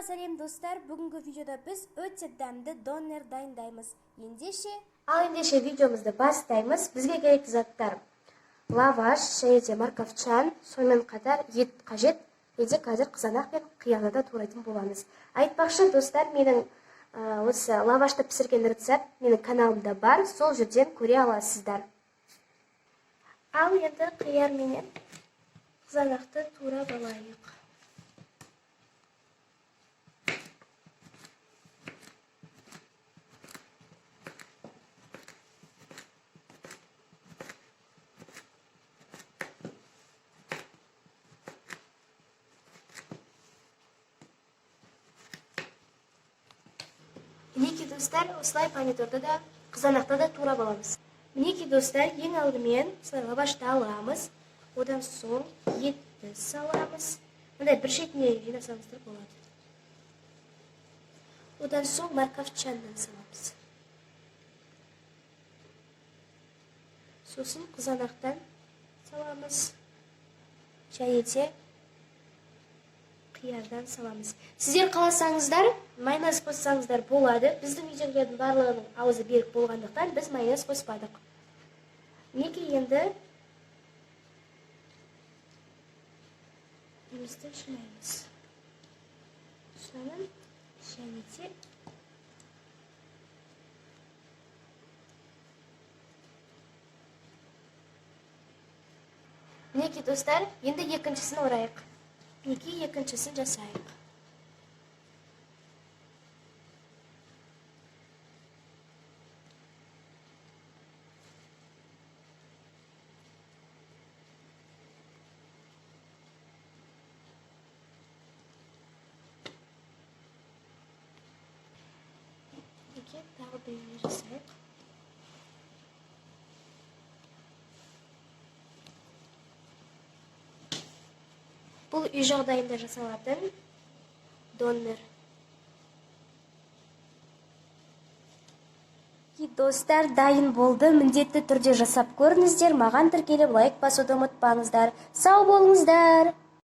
Баршаңызға сәлем, достар! Бүгінгі видеода біз өте дәмді донер дайындаймыз. Ендеше, Ал ендеше видеомызды бастаймыз. Бізге керекті заттар: лаваш және де морковчан, сонымен қатар ет қажет. Және де қазір қызанақ пен қиярды да турайтын боламыз. Айтпақшы, достар, менің осы лавашты пісірген рецепт менің каналымда бар, сол жерден көре аласыздар. Ал енді қияр менен қызанақты турап алайық. Мінекей, достар, осылай помидорды да, қызанақты да турап аламыз. Мінекей, достар, ең алдымен осылай лавашты аламыз, одан соң етті саламыз. Мындай бір шетіне жинасаңыздар болады. Одан соң морковчаннан саламыз. Сосын қызанақтан саламыз. Және де қиярдан саламыз. Сіздер қаласаңыздар, майонез қоссаңыздар болады. Біздің үйдегілердің барлығының аузы берік болғандықтан, біз майонез қоспадық. Мінекей, енді немізді жинаймыз. Соның және де мінекей, достар, енді екіншісін орайық. Мінекей, екіншісін жасайық. Мінекей, тағы біреуін жасайық. Бұл үй жағдайында жасалатын донер. Достар, дайын болды. Міндетті түрде жасап көріңіздер. Маған тіркеліп, лайк басуды ұмытпаңыздар. Сау болыңыздар!